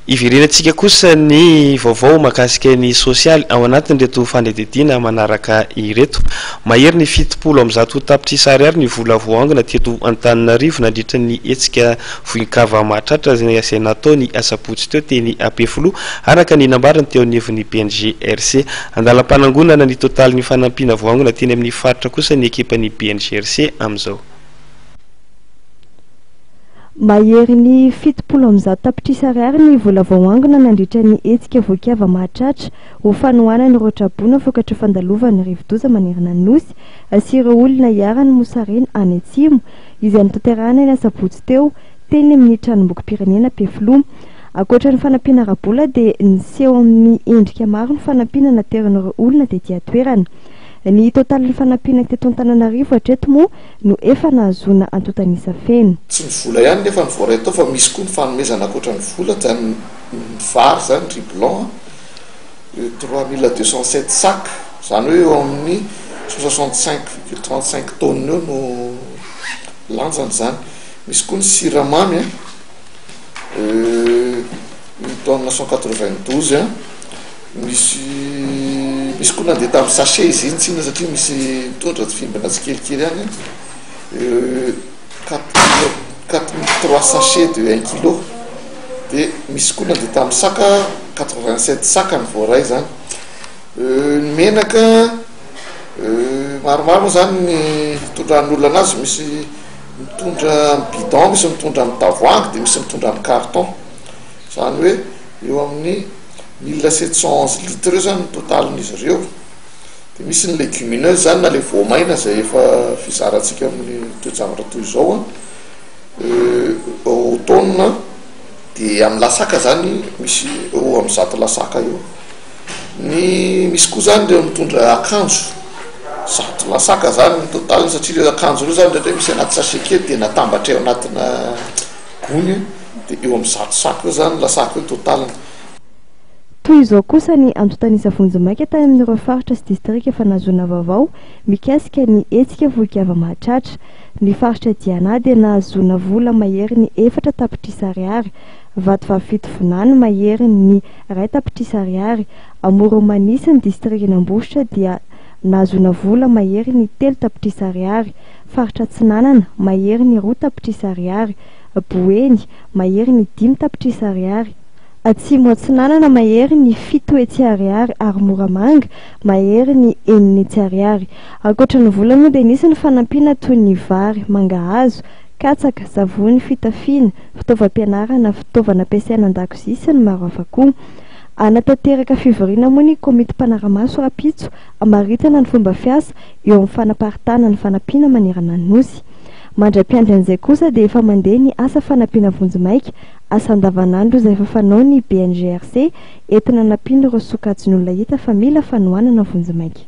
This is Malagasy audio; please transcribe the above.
Hiverenantsika kosa ny vaovao mahakasika ny sosialy ao anatin'ireto fanadihadiana manaraka ireto. Mahery ny 170 tapitrisa ariary ny vola voaangona teto Antananarivo nandritra ny hetsika Voin-kava mahatratra izay natao ny asabotsy teo teny Ampefiloha, araka ny nambarany teo anivon'ny BNGRC. Andalam-panangonana ny totalin'ny fanampiana voaangona teny amin'ny faritra kosa ny ekipan'ny BNGRC amin'izao. Maherin'ny 170 tapitrisa ariary ny vola voaangona nandritra ny hetsika Voin-kava mahatratra ho fanohanana ireo traboina vokatry fandalovan'ny rivodoza manerana ny Nosy sy ireo olona iharan'ny mosarena any Atsimo izay notanterahina ny asabotsy teo teny amin'ny tranombokim-pirenena Ampefiloha. Ankoatra ny fanampiana ara-bola dia niseho amin'ny endrika maro ny fanampiana naterin'ireo olona tety an-toerana. Ny totalin'ny fanampiana teto Antananarivo hatreto moa no efa nahazoana antontan'isa feno. Tsy ny vola ihany nefa no voaray tao fa misy koa ny fanomezana ankoatra ny vola, izany ny vary izany, riz blanc, 3207 sacs, izany hoe eo amin'ny 165 virgule 35 tonnes eo no lanjany izany. Misy koa ny siramamy, une tonne 192, misy misy koa nandeha tamin'ny sachet izy iny tsinona satria misy mitondra fimbina tsikelikely ihany, 4003 sachets de 1 kilo, dia misy koa nandeha tamin'ny sac, 87 sacs ny voaray izany. Ny menaka maromaro moa izany ny fitondran'ny olona anazy, misy mitondra amin'ny bidon, misy mitondra amin'ny tavoahangy, dia misy mitondra amin'ny carton, izany hoe eo amin'ny 1711 litres eo izany ny totalin'izy ireo. Dia misy ny légumineuse izany na ilay voamaina izay efa fizarantsika amin'ny toe-javatra toy izao an, taonina, dia amin'ny lasaka izany misy eo amin'ny 100 lasaka eo. Ny misy koa izany ireo mitondra akanjo, 100 lasaka izany ny totaliny satria ireo akanjo ireo izany indraindray misy anaty sachet kely dia natambatra eo anatina gony dia eo amin'ny 100 sac eo izany lasaka eo totaliny. Toy izao kosa ny antontan'isa vonjimaika tany amin'ireo faritra sy distrika efa nahazoana vaovao mikasika ny hetsika Vohikava Mahatratra. Ny faritra Diana dia nahazoana vola maherin'ny 4 tapitrisa ariary, Vatovavy Fitovinany maherin'ny 1 tapitrisa ariary, Amoron'i Mania sy ny distrikan'Ambositra dia nahazoana vola maherin'ny 3 tapitrisa ariary, faritra Atsinanana maherin'ny 2 tapitrisa ariary, Boeny maherin'ny 5 tapitrisa ariary, Atsimo Atsinanana mahery ny 700 ariary ary Moramanga mahery ny 600 ariary. Ankoatra ny vola moa dia nisy ny fanampiana toy ny vary, mangahazo, katsaka, savony, fitafiana, fitaovam-pianarana, fitaovana ampiasaina an-dakozia sy ny maro hafa koa. Hanatanteraka fivoriana moa ny komity mpanara-maso rahampitso hamaritana ny fomba fiasa eo amin'ny fanaparitahana ny fanampiana manerana ny Nosy. Mandra-piandry an'izay kosa dia efa mandeha ny asa fanampiana vonjimaika Asa andavanandro izay efa fanao ny BNGRC entina hanampiana ireo sokajin'olona hita fa mila fanohanana vonjimaika.